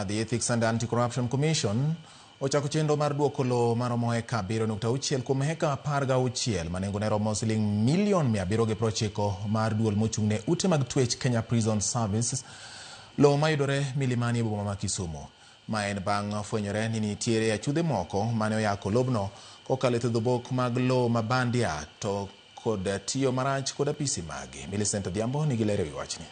The Ethics and Anti-Corruption Commission ochako chenro mar duoko lowo maromo eka 7.6 kuom heka 16 ma nengone romo siling milion 790 mar duol mochung' ne ute mag twech Kenya Prison Services, lowo mayudore Milimani e boma ma Kisumu. Ma en bang' fwenyore ni nitiere achudhe moko mane oyako lobno kokalo e thedho obok mag lowo ma bandia to kod tiyo marach kod apisi magi. Millicent Odhiambo nigi ler e wi wachni.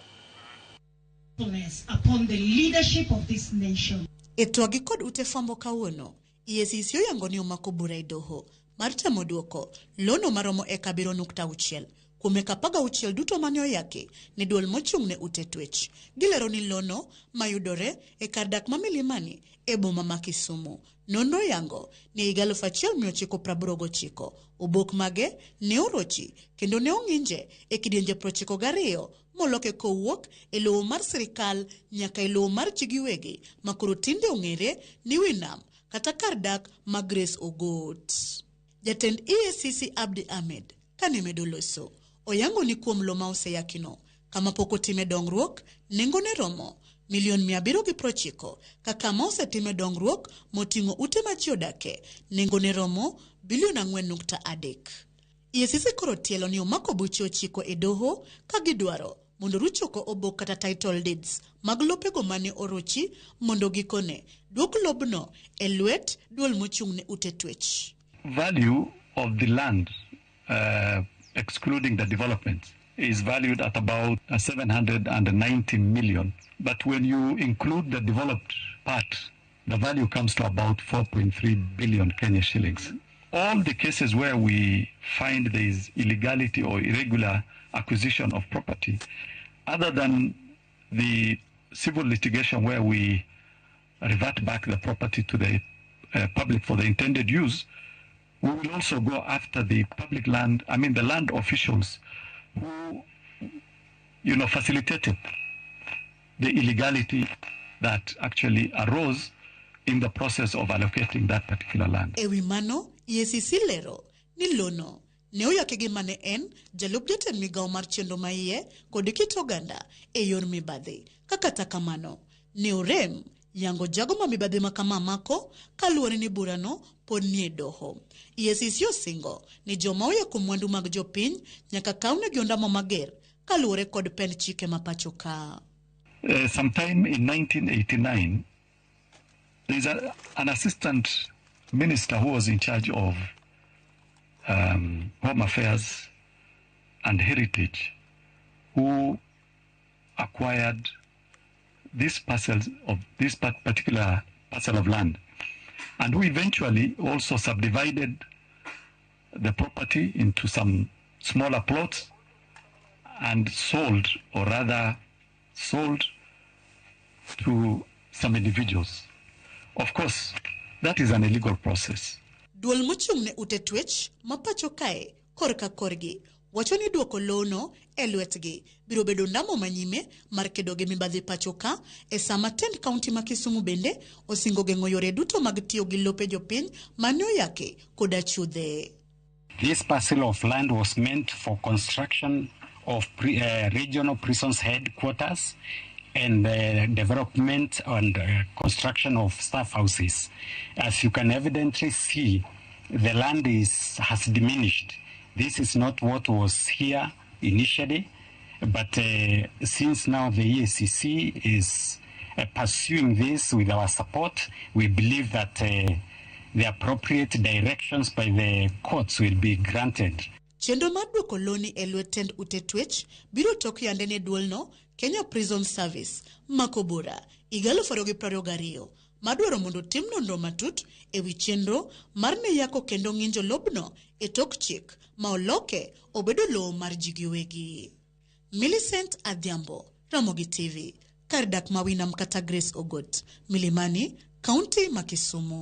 Upon the leadership of this nation. E twagi kod ute fwambo kawuono, EACC oyango ni omako bura e doho mar temo duoko lono maromo eka 7.6 kuom eka 16 duto mane oyaki ne duol mochung' ne ute twech. Gilero ni lono mayudore e kar dak ma Milimani e boma ma Kisumu. Nonro yango ni e higa 1989 obok mage ne orochi kendo ne ong'inje e kidienje 92 moloke kowuok e lowo mar sirikal nyaka e lowo mar ji giwegi ma koro tinde ong'ere ni wi nam kata kar dak ma Grace Ogot. Jatend EACC Abdi Ahmed kane medo loso, oyango ni kuom lowo ma oseyakino, kama pok otime dongruok, nengone romo milion 790, ka kama osetime dongruok moting'o ute ma ji odake, nengone romo bilion 4.3. EACC koro tielo ni omako buche 9 e doho ka gidwaro mondo ruch oko obok kata title deeds mag lopego mane orochi mondo gikone duok lobno e lwet duol mochung' ne ute twech. Value of the land, excluding the development, is valued at about 790 million. But when you include the developed part, the value comes to about 4.3 billion Kenya shillings. All the cases where we find there is illegality or irregular acquisition of property, other than the civil litigation where we revert back the property to the public for the intended use, we will also go after the public land, I mean the land officials who, facilitated the illegality that actually arose in the process of allocating that particular land. E wi mano, EACC lero ni lono ne oyake gi mane en jalup jatend migawo mar chenro maiye kod kit oganda e yor mibadhi. Ka kata kamano, ne orem yango jago ma mibadhi ma kama mako kaluwore ni burano pod nie doho. EACC osingo ni joma oyako mwandu mag jopiny nyaka kawnegi ondamo mager kaluwore kod pend chike ma pacho ka. Sometime in 1989, there is an assistant minister who was in charge of Home Affairs and Heritage, who acquired this parcel of this particular parcel of land, and who eventually also subdivided the property into some smaller plots and sold, or rather sold to some individuals. Of course, that is an illegal process. Duol mochung' ne ute twech ma pacho kae korka korgi wacho ni duoko lowono e lwetgi biro bedo ndamo manyime mar kedo gi mibadhi pacho ka e sama tend kaunti ma Kisumu bende osingo geng'o yore duto mag tiyo gi lope jopiny mane oyaki kod achudhe. This parcel of land was meant for construction of regional prisons headquarters and development and construction of staff houses. As you can evidently see, the land has diminished. This is not what was here initially, but since now the EACC is pursuing this with our support, we believe that the appropriate directions by the courts will be granted. Chenro mar duoko loni e lwet tend ute twech biro tok yande ne duolno Kenya Prison Service mako bura higa 2022 madwaro mondo tim nonro matut e wi chenro mar ne yako kendo ng'injo lobno e tok chik ma oloke obedo lowo mar ji giwegi. Millicent Adhiambo, Ramogi TV, kar dak ma Winam kata Grace Ogot, Milimani, Kaunti ma Kisumu.